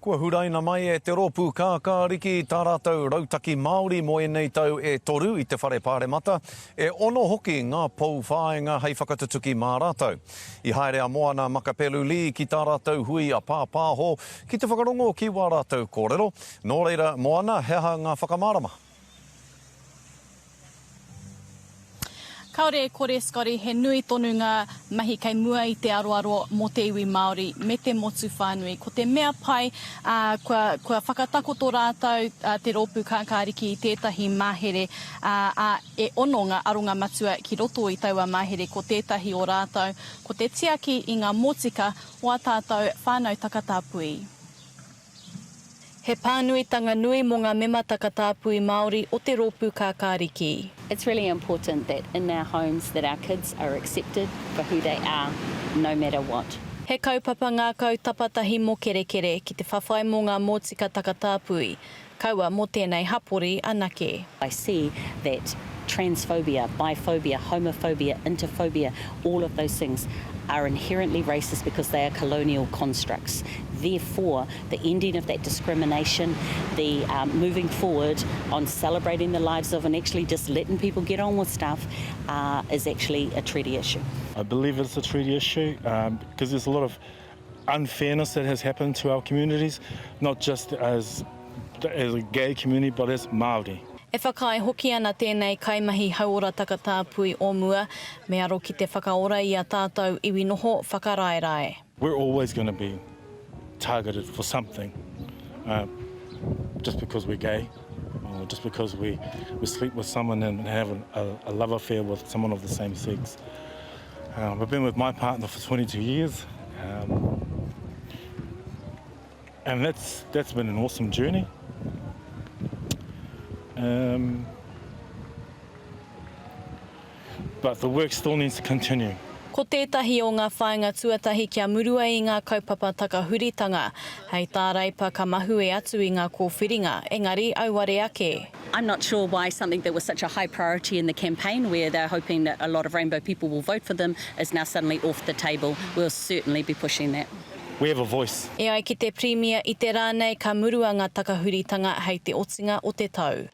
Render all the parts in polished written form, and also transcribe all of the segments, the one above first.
Kua huraina mai e te Rōpū Kākāriki tā rātou rautaki Māori mō ēnei tau e toru i te Whare Pāremata, e ono hoki ngā pou whāinga hei whakatutuki mā rātou. I haere a Moana Makapelu Lee ki tā rātou hui a pāpāho ki te whakarongo ki wā rātou kōrero. Nō reira, Moana, he aha ngā whakamārama? Kāore e kore, Scotty, he nui tonu ngā mahi kei mua i te aroaro mō te iwi Māori me te motu whānui. Ko te mea pai, ā, kua, kua whakatakoto rātou, te Rōpū Kākāriki i tētahi mahere, ā, ā, e ono ngā aronga matua ki roto i taua mahere, ko tētahi o rātou, ko te tiaki i ngā motika o ā tātou whānau takatāpui. He pānuitanga nui mō ngā mema takatāpui Māori o te Rōpū Kākāriki. It's really important that in our homes that our kids are accepted for who they are no matter what. He kaupapa ngākau tapatahi mō Kerekere ki te whawhai mō ngā mōtika takatāpui, kaua mō tēnei hapori anake. I see that transphobia, biphobia, homophobia, interphobia, all of those things are inherently racist because they are colonial constructs. Therefore, the ending of that discrimination, the um, moving forward on celebrating the lives of and actually just letting people get on with stuff uh, is actually a treaty issue. I believe it's a treaty issue um, because there's a lot of unfairness that has happened to our communities, not just as, as a gay community, but as Māori. E whakaae hoki ana tēnei kaimahi hauora takatāpui o mua, me aro ki te whakaora i a tātou iwi noho whakaraerae. We're always going to be targeted for something uh, just because we're gay or just because we, we sleep with someone and have a, a love affair with someone of the same sex. Um, I've been with my partner for 22 years. Um, and that's, that's been an awesome journey. Um, but the work still needs to continue. Ko tētahi o ngā whāinga tuatahi kia murua i ngā kaupapa takahuritanga, hei tā Reipa ka mahue atu i ngā kōwhiringa, engari auare ake. I'm not sure why something that was such a high priority in the campaign where they're hoping that a lot of rainbow people will vote for them is now suddenly off the table. We'll certainly be pushing that. We have a voice. E ai ki te Pirimia i te rā nei ka murua ngā takahuritanga hei te otinga o te tau.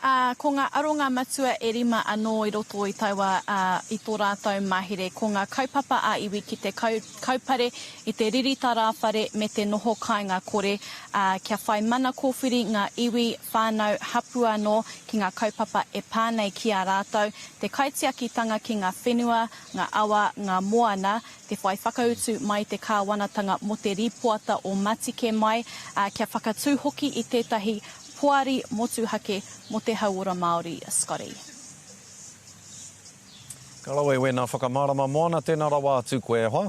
Ā, ko ngā aronga matua e rima anō i roto i taua, ā, i tō rātou mahere, ko ngā kaupapa ā-iwi ki te kaupare i te riri tarāwhare me te noho kāinga kore, ā, kia whai mana kōwhiri ngā iwi, whānau, hapū anō ki ngā kaupapa e pā nei ki a rātou, te kaitiakitanga ki ngā whenua, ngā awa, ngā moana, te whai whakautu mai i te kāwanatanga mō te rīpoata o Matike mai, ā, kia whakatū hoki i tētahi poari motuhake mō te hauora Māori. Scotty. Ka rawe wēnā whakamārama Moana, tēnā rawa atu koe e hoa.